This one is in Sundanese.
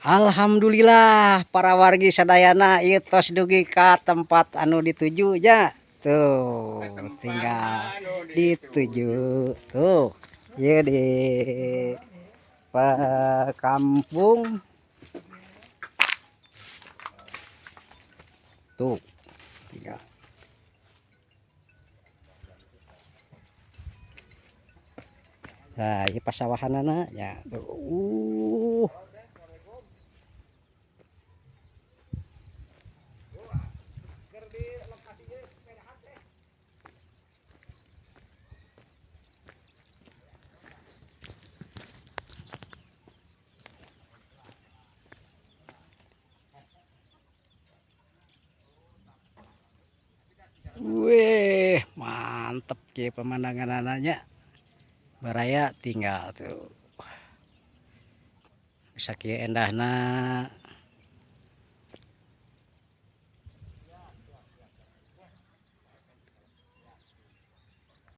Alhamdulillah para wargi sadayana ieu tos dugi ka tempat anu dituju nya. Tuh, tinggal dituju. Tuh, ieu di kampung. Tuh, tinggal. Nah, ieu pasawahanana nya. Tuh. Wih, mantep ki pemandangan anaknya. Baraya tinggal tuh. Bisa kieu endahna.